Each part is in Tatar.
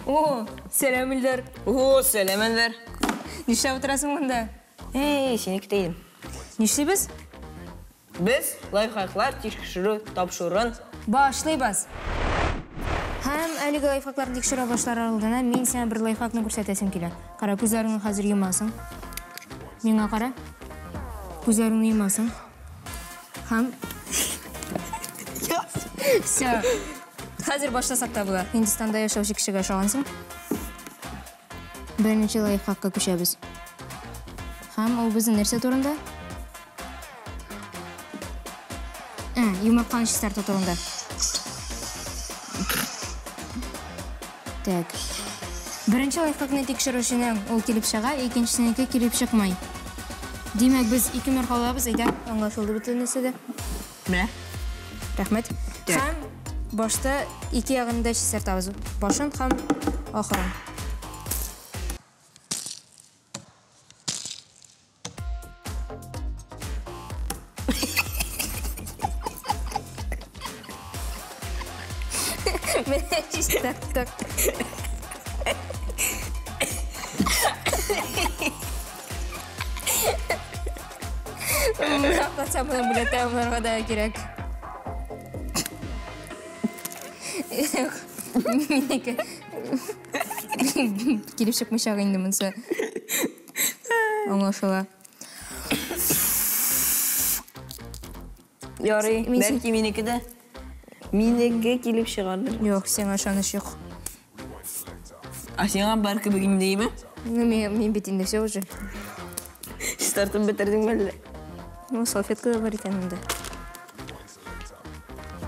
О, сәлам, Илдар. О, сәлам, Әнвәр. Нишләп утырасың монда? Эй, сине көтә идем. Нишлибез? Без лайфхаклар тикшерү тапшыруын башлыйбыз. Һәм әлеге лайфхакларны тикшерә башлар алдына мин сиңа бер лайфхакны күрсәтәсем килә. Кара, күзләреңне хәзер йомасың. Миңа кара. Күзләреңне йомасың. Һәм Всё. Хәзер башласак та була. Һиндстанда яшәүче кешегә ошагансың. Беренче лайфхакка күчәбез. Һәм ул безнең нәрсә турында? Йомырканы чистарту турында. Так. Беренче лайфхакны тикшерүченең ул килеп чыга, икенчесенеке килеп чыкмай. Димәк, без ике йомырка алабыз, әйдә, аңлашылды бөтен нәрсә дә. Менә. Рәхмәт. Һәм башта ике ягын да чистартабыз. Башын һәм ахырын. Менә чистарттык. Катса моны белә тәмамларга да кирәк. Минеке килеп чыкмыйча инде монысы. Аңлашыла. Ярый, бәлки минеке дә. Минеке килеп чыгардыр. Юк, сиңа ышаныч юк. А сиңа бар кебек инде, име? Ну, мин бит инде все уже. Чистартып бетердеңме әллә? Ну, салфетка да бар икән монда.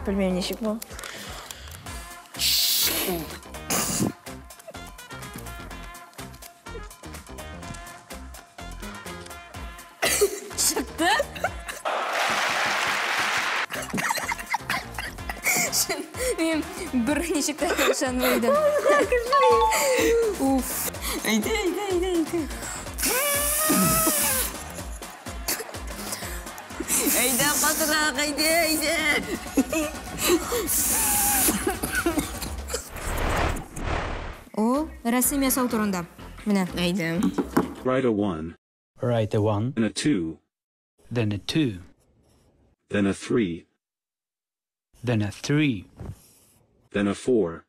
Белмим, ничек бу. Чыкты. Мин бер ничек тә ышанмый идем. Уф. Әйдә, әйдә, әйдә, әйдә. Әйдә, катырак, әйдә, әйдә. Ул рәсем ясау турында. Менә. Әйдә. Write a 1. Write a 1. And a 2. Then a 2. Then a 3. Then a 3. Then a 4.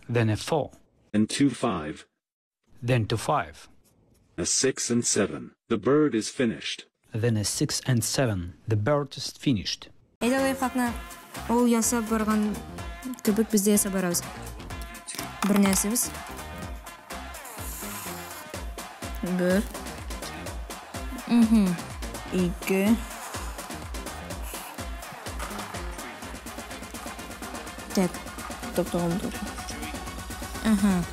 Then a 4. And 2 5. Then 2 5. A 6 and 7. The bird is finished. Then a 6 and 7. The bird is finished. Әйдә лайфхакны ул ясап барган кебек без дә ясап барабыз. Бер нәрсәбез. Бер. Ике. Так. Токтогон тур. Ага.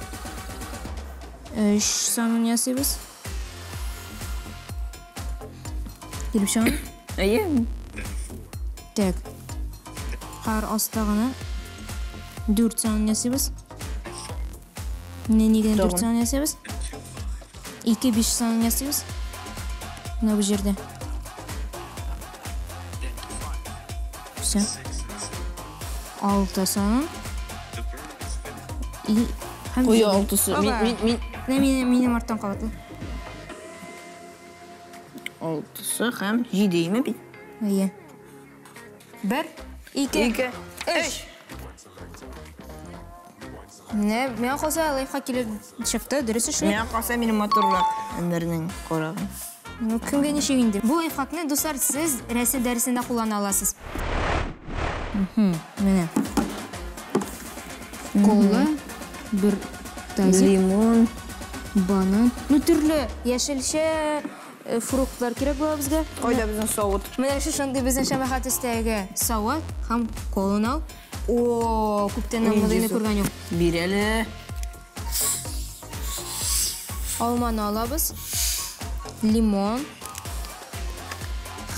Өч санын ясыйбыз. Килеп чыгам. Әйе. Так. Кар аста гына 4 санын ясыйбыз. Менә нигә 4 санын ясыйбыз? 2 5 санын ясыйбыз. Менә бу җирдә. Всё. 6 санын. И һәм Куя алтысы. Мин мин мин минем арттан кабатлы. Алтысы һәм 7 име бит? Әйе. 1 2 2 3. Менә миңа калса лайфхак килеп чыкты, дөрес эшли. Миңа калса минем матуррак Әнвәрнең карагы. Ну, кемгә ничек инде. Бу лайфхакны, дуслар, сез рәсем дәресендә куллана аласыз. Менә. Кола, бер тазик, лимон, банан. Ну, төрле яшелчә, фруктлар кирәк була безгә. Кайда безнең савыт? Менә шушындый безнең шәмәхә төстәге савыт һәм колын ал. О, күптәннән мондыйны күргән юк. Бир әле. Алманы алабыз. Лимон.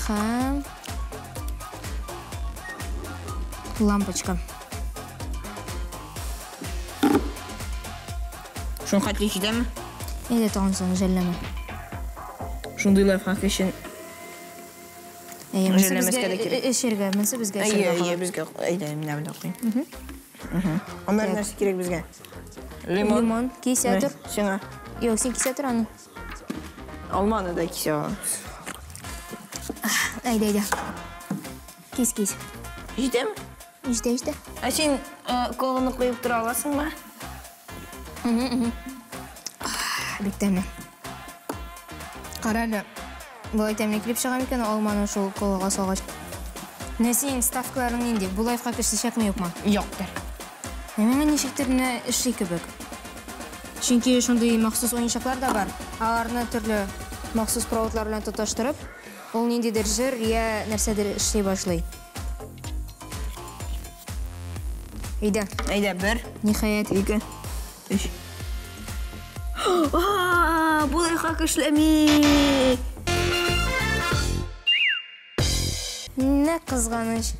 Һәм лампочка. Шуны хәтле җитәме? Әйдә, тагын соң жәлләмә. Шундый лайфхак өчен. Әйе, монысы Жәлләмәскә безгә дә кирәк. Эчәргә, монысы безгә Әйе, эчәргә әйе, кала. безгә. Әйдә, менә менә куйым. Аннары нәрсә кирәк безгә? Лимон. Лимон, кисә Менә, тор. Сиңа. Юк, син кисә тор аны. Алманы да кисә алабыз. Әйдә, әйдә. Кис, кис. Җитәме? Җитә, җитә. Ә син коланы куеп тора аласыңмы? Бик тәмле. Кара әле. Болай тәмле килеп чыга микән алманы шул колага салгач? Менә синең ставкаларың нинди? Бу лайфхак эшләячәкме, юкмы? Юктыр. Ә миңа ничектер менә эшли кебек. Чөнки шундый махсус уенчыклар да бар. Аларны төрле махсус проводлар белән тоташтырып, ул ниндидер җыр я нәрсәдер эшли башлый. Әйдә, Әйдә, бер, ниһаять. ике, өч. А, бу лайфхак эшләми. Не кызганыч.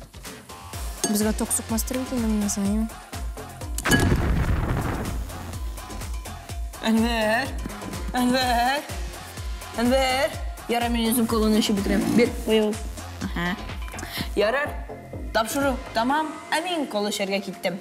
Безгә ток сукмастыр бит инде моннан соң, әйеме? Әнвәр, Әнвәр, Әнвәр. Ярар, мин үзем коланы эчеп бетерәм. Бир, куй ул. Аһа. Ярар, тапшыру тамам. Ә мин кола эчәргә киттем.